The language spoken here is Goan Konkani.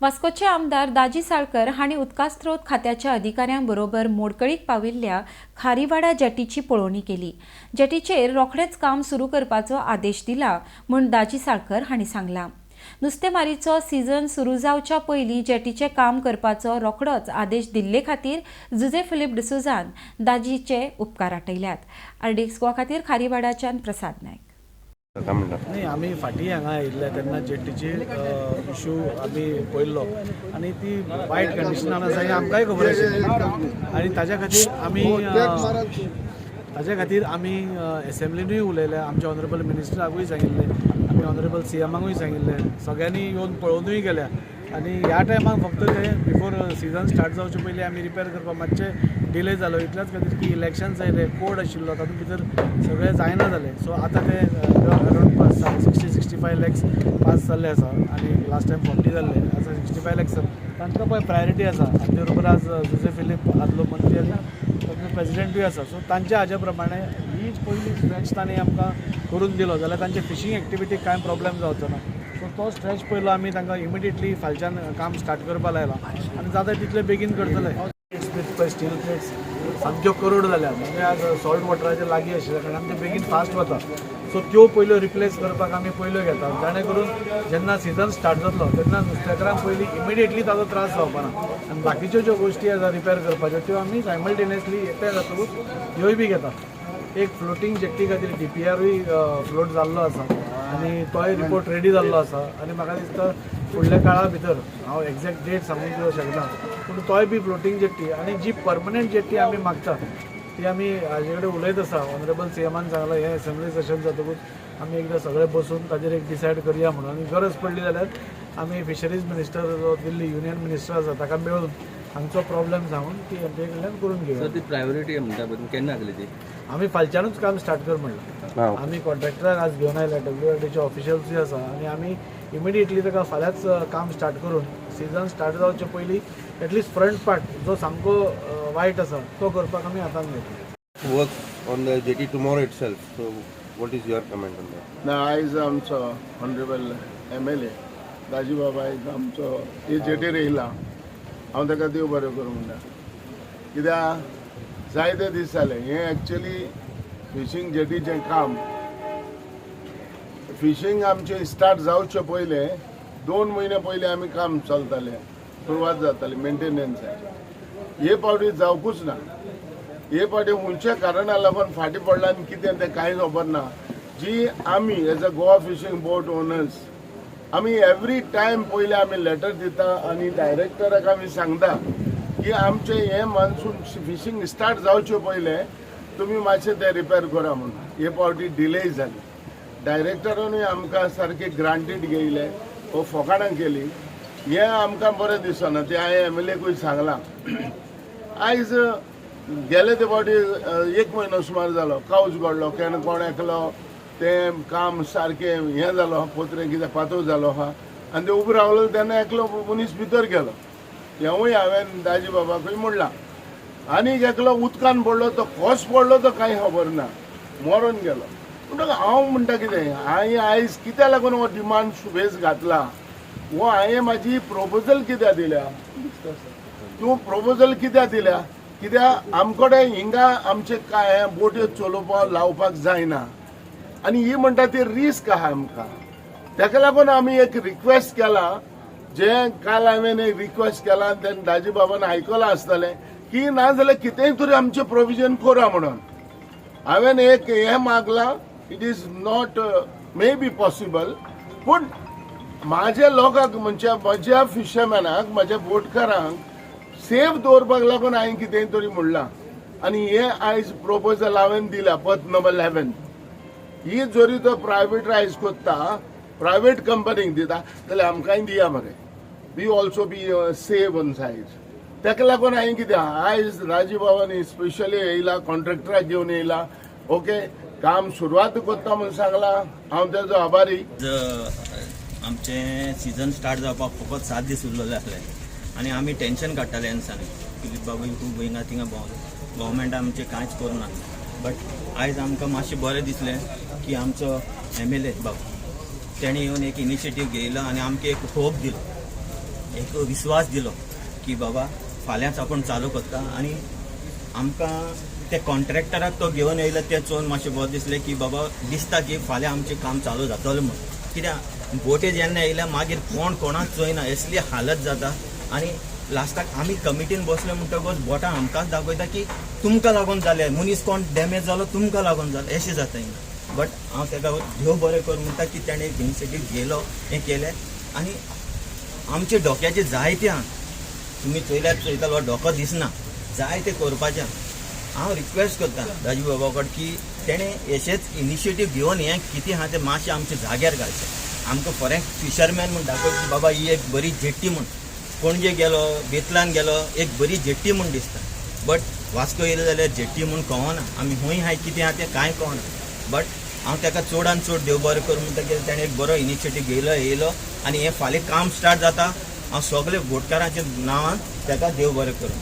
वास्कोचे आमदार दाजी साळकर हांणी उदका स्रोत खात्याच्या अधिकाऱ्यां बरोबर मोडकळीक पाविल्ल्या खारीवाडा जेटीची पळोवणी केली. जेटीचेर रोखडेच काम सुरू करपाचो आदेश दिला म्हूण दाजी साळकर हांणी सांगलां. नुस्तेमारीचो सीझन सुरू जावच्या पयलीं जेटीचें काम करपाचो रोखडोच आदेश दिल्ले खातीर जुजे फिलीप डिसोझान दाजीचे उपकार आटयल्यात. आरडीएक्स गोवा खातीर खारीवाडाच्यान प्रसाद नायक. काय म्हणटा? न्ही, आमी फाटीं हांगा आयिल्ले तेन्ना जेटीची इशू आमी पळयल्लो आनी ती वायट कंडिशनान आसा हें आमकांय खबर आशिल्लें आनी ताज्या खातीर आमी एसेंब्लिनूय उलयले, आमच्या ऑनरेबल मिनिस्टराकूय सांगिल्लें, आमी ऑनरेबल सीएमाकूय सांगिल्लें. सगळ्यांनी येवन पळोवनूय गेल्या आनी ह्या टायमाक फक्त ते बिफोर सिजन स्टार्ट जावचे पयलीं आमी रिपेर करपाक मातशें डिले जालो, इतल्याच खातीर की इलेक्शन्स आयले, कोड आशिल्लो, तातूंत भितर सगळें जायना जालें. सो आतां ते अरावंड 60-65 लॅक्स पास जाल्ले आसा आनी लास्ट टायम 40 जाल्ले, आतां 65 लॅक्स. तांकां पळय प्रायोरिटी आसा. आनी ते बरोबर आज जुजे फिलीप आदलो मंत्री आनी तांचो प्रेजिडेंटूय आसा. सो तांच्या हाज्या प्रमाणे ही पयली स्ट्रेच तांणी आमकां करून दिलो जाल्यार तांचे फिशींग एक्टिविटीक कांय प्रॉब्लेम जावचो ना. सो तो स्ट्रेच पयलो आमी तांकां इमिडिएटली फालच्यान काम स्टार्ट करपा लायला आनी जाता तितले बेगीन करतले. पळय, स्टील प्लेट्स सामक्यो करोड जाल्या, म्हणजे आज सॉल्ट वॉटराच्या लागीं आशिल्ल्या कारणान ते बेगीन फास्ट वता. सो त्यो पयल्यो रिप्लेस करपाक आमी पयल्यो घेता, जाणे करून जेन्ना सिजन स्टार्ट जातलो तेन्ना नुस्तेकारांक पयलीं इमिडिएटली ताजो त्रास जावपा ना. आनी बाकीच्यो ज्यो गोश्टी आसा रिपेर करपाच्यो, त्यो आमी सायमल्टेनियसली एकठांय जातकूच ह्योय बी घेता. एक फ्लोटींग जेट्टी खातीर डीपीआरूय फ्लोट जाल्लो आसा आनी तोय रिपोर्ट रेडी जाल्लो आसा आनी म्हाका दिसता फुडल्या काळा भितर, हांव एग्जॅक्ट डेट सांगूंक तुका शकना, पूण तोय बी फ्लोटींग जेट्टी आनी जी परमनंट जेट्टी आमी मागता ती आमी हाजे कडेन उलयत आसा. ऑनरेबल सीएमान सांगलां, हें असेंब्ली सेशन जातकूच आमी एकदां सगळे बसून ताजेर एक डिसायड करया म्हणून. आनी गरज पडली जाल्यार आमी फिशरीज मिनिस्टर जो दिल्ली युनियन मिनिस्टर आसा ताका मेळून हांगचो प्रॉब्लेम सांगून ती एमपीए कडल्यान करून घेवया. सर, ती प्रायोरिटी म्हणटा पळय, केन्ना आसली ती? आमी फालच्यानूच काम स्टार्ट कर म्हणलां. आमी कॉन्ट्रॅक्टराक आज घेवन आयल्या, डब्ल्यूआरडीचे ऑफिशियल्सूय आसा आनी आमी इमिडिएटली ताका फाल्यांच काम स्टार्ट करून सिजन स्टार्ट जावचे पयलीं एटलिस्ट फ्रंट पार्ट जो सामको वायट आसा तो करपाक आमी हातान घेतले. Work on the jetty tomorrow itself. So, what is your comment on that? ना, आयज आमचो ऑनरेबल एमएलए दाजी बाबा आयज आमचो हे जेटीर येयला. हांव ताका देव बरें करूं म्हणटा, कित्याक जायते दीस जाले हें एक्चुली फिशींग जेटीचें काम, फिशींग आमचें स्टार्ट जावचे पयलें 2 म्हयने पयलीं आमी काम चलतालें, सुरवात जाताली मेंटेनन्साची. हे फावटी जावकूच ना. हे फावटी खंयच्या कारणा लागून फाटीं पडला आनी कितें तें कांय खबर ना. जी आमी as a Goa fishing boat owners आमी एवरी टायम पयलीं आमी लेटर दिता आनी डायरेक्टराक आमी सांगता की आमचें हें मान्सून फिशींग स्टार्ट जावचे पयलें तुमी मातशें तें रिपेर करा म्हणून. हे फावटी डिले जाली. डायरेक्टरानूय आमकां सारकें ग्रांटीड घेयलें वो फोकाणां केली, हें आमकां बरें दिसना. तें हांवें एमएलएकूय सांगलां. आयज गेले ते फावटी एक म्हयनो सुमार जालो, कावच पडलो केन्ना, कोण एकलो तें काम सारकें हें जालो, पोत्रें कितें पातळ जालो आहा आनी ते उबो रावलो तेन्ना एकलो मनीस भितर गेलो. हेंवूय हांवें दाजी बाबाकूय म्हणलां. आनीक एकलो उदकान पडलो, तो कस पडलो तो कांय खबर ना, मरोन गेलो. म्हणटकच हांव म्हणटा कितें, हांवें आयज कित्याक लागून हो डिमांड सुबेज घातला हो, हांवें म्हाजी प्रोपोजल कित्याक दिल्या, तूं प्रोपोजल कित्याक दिल्या, कित्याक आमकडे हिंगा आमचे काय बोट्यो चलोवपाक लावपाक जायना आनी ही म्हणटा ती रिस्क आहा आमकां. ताका लागून आमी एक रिक्वेस्ट केला, जे काल हांवें एक रिक्वेस्ट केला तेन्ना दाजी बाबान आयकलां आसतलें की नाजाल्यार कितेंय तरी आमचें प्रोविजन करा म्हणून हांवें एक हें मागलां. It is not may be possible, पूण माझ्या लोकांक, म्हणजे म्हज्या फिशरमॅनाक, म्हज्या बोटकारांक सेफ दवरपाक लागून हांवें कितेंय तरी म्हणलां. आनी हें आयज प्रोपोजल हांवें दिला, पथ नंबर 11. ही जरी तो प्रायवेटायज करता, प्रायवेट कंपनीक दिता जाल्यार आमकांय दिया मरे. We also be safe on side. ताका लागून हांवें कितें आयज राजीव बाबांनी स्पेशली येयला, कॉन्ट्रॅक्टराक घेवन येयला, ओके, काम सुरवात करता म्हणून सांगला. हांव तेजो आभारी. आमचें सिजन स्टार्ट जावपाक फकत 7 दीस उरलेले आसले आनी आमी टेन्शन काडटाले ह्या दिसांनी. फिलीप बाबूय खूब हिंगा थिंगा भोंवले, गव्हर्मेंट आमचें कांयच करूना. बट आयज आमकां मातशें बरें दिसलें की आमचो एमएलए बाब तेणी येवन एक इनिशिएटीव घेयलो आनी आमकां एक होप दिलो. एक विस्वास दिलो की बाबा फाल्यांच आपूण चालू करता. आनी आमकां ते कॉन्ट्रॅक्टराक तो घेवन येयलो तें चोवन मातशें बरें दिसलें की बाबा दिसता की फाल्यां आमचें काम चालू जातलें म्हूण. कित्याक बोटी जेन्ना येयल्या मागीर कोण कोणाक चोयना, असली हालत जाता. आनी लास्टाक आमी कमिटीन बसले म्हणटकच बोटां आमकांच दाखयता की तुमकां लागून जालें, मनीस कोण डॅमेज जालो तुमकां लागून जालें, अशें जाता हिंगा. बट हांव ताका देव बरें कर म्हणटा की ताणें एक इनिशिएटीव घेयलो, हें केलें. आनी आमचे डोक्याचे जायते आहा, तुमी चोयल्यार चोयतालो डोको दिसना, जायते करपाचें आहा. हांव रिक्वेस्ट करता राजू बाबा कडेन की तेणें अशेंच इनिशिएटीव घेवन हें कितें आहा तें मातशें आमच्या जाग्यार घालचें. आमकां फॉर फिशरमॅन म्हूण दाखय की बाबा ही एक बरी जेट्टी म्हूण. पणजे गेलो, बेतलान गेलो, एक बरी जेट्टी म्हूण दिसता. बट वास्को येयले जाल्यार जेट्टी म्हूण कळना आमी खंय आहाय, कितें आहा तें कांय कळना. बट हांव ताका चडान चड देव बरें कर म्हणटा की ताणें एक बरो इनिशिएटीव घेयलो, येयलो आनी हें फाल्यां काम स्टार्ट जाता. हांव सगळे बोटकारांच्या नांवान ताका देव बरें करूं.